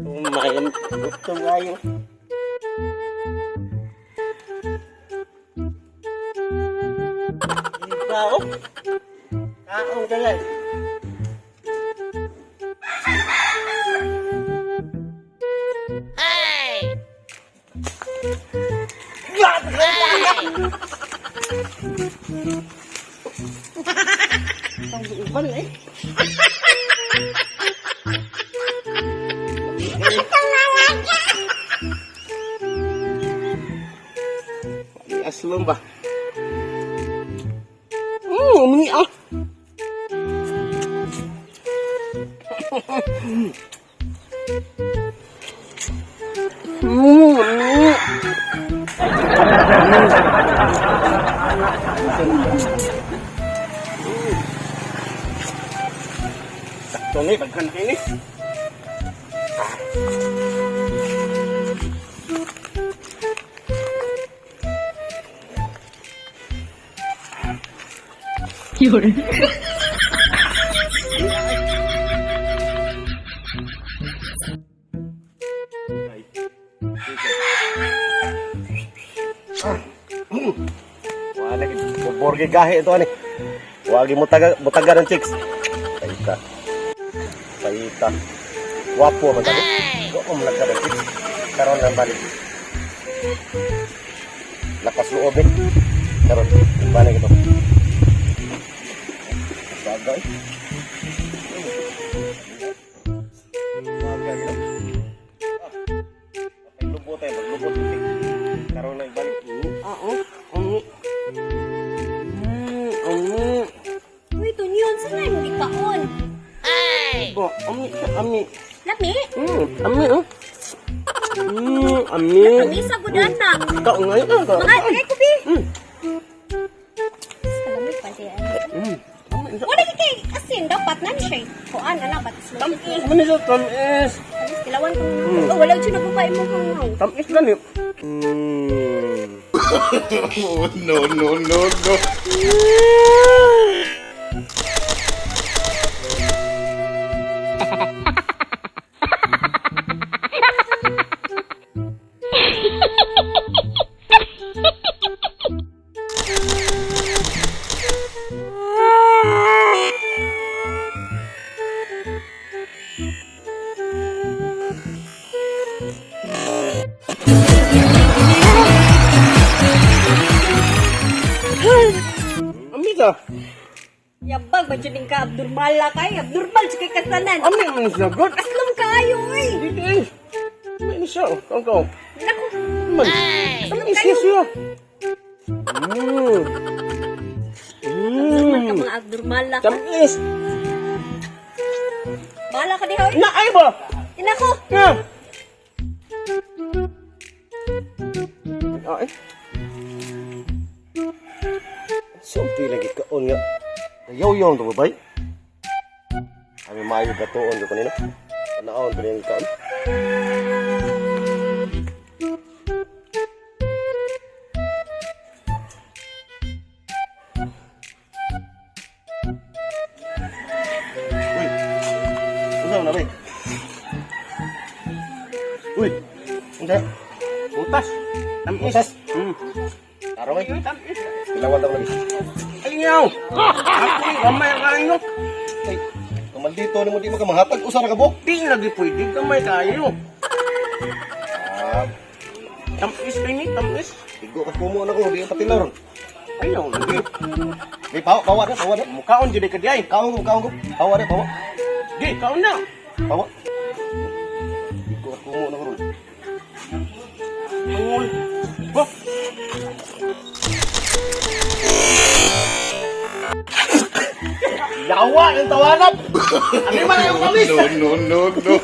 Umayam, gutom kayo. Ikaw? Kaon ka lang. Ang uban eh. Aslong ba? Umingi ah. Umingi. Sakto ni, pagkan na ini. Wala gid borge gahe ito ani. Wagi mo taga mutaga ng chicks. Paita. Paita. Wapo man tayo. Wa mo nagka ng chicks. Karon lang balik. Lakas loob eh. Karon balik ito. Bagay. Bagay ito. Ah. Maglubot tayo, maglubot. Karon lang balik. Oo. Oo. Ami. Uy, Tunyon, saan na yung gikaon? Bo, ami, ami. Lami? Ami, oh. Ami. Lami sa gudana. Kaon ngayon ah. Mga, kay kubi. Mm. Kalami pa siya. Ami. Wala kay kay asin dapat nan siya. Kuan ana ba't slow. Tamis man siya, tamis. Tamis kilawan ko. Oh, wala jud nagubay mo kang Tamis lang eh. Oh, no, no, no, no. Ami ka. Yabag ba jud ka abnormal la kay abnormal jud kay kasanan. Ami man siya, good. Aslom kaayo oy. Dito eh. Ami ni siya, oh. Kaon kaon. Nako. Man. Tamis siya siya. Abnormal ka mga abnormal la. Tamis. Bala ka diha oy. Naay ba? Inako. Nga. Ay. Sumpi lagi kaon nga. Yaw-yaw to bay. Ami maayo gatuon ko kanina. Tanaon ko yung kaon. Uy. Unsa na bay? Uy. Unsa? Utas. Tamis. Utas. Tarong eh. Ay, tamis. Ilawan daw lagi. Ayaw. Ako, gamay kayo. Ay, tumaldito ni mo di mo ka mahatag usa ra ka buok. Di lagi pwede, gamay kayo. Ah, Tamis kayo ni, tamis. igo ka kumo na ko di ka patilaw ron. Ayaw, lagi. Di pawa pawa na, pawa na. Mukaon dyan ka di ay. Kaon ko, kaon ko. Pawa na, pawa. Di, kaon na. Pawa. Igo ka kumo na ko ron. Angol. Bo. Yawa yung tawanap. Ano man yung kamis? No, no, no, no.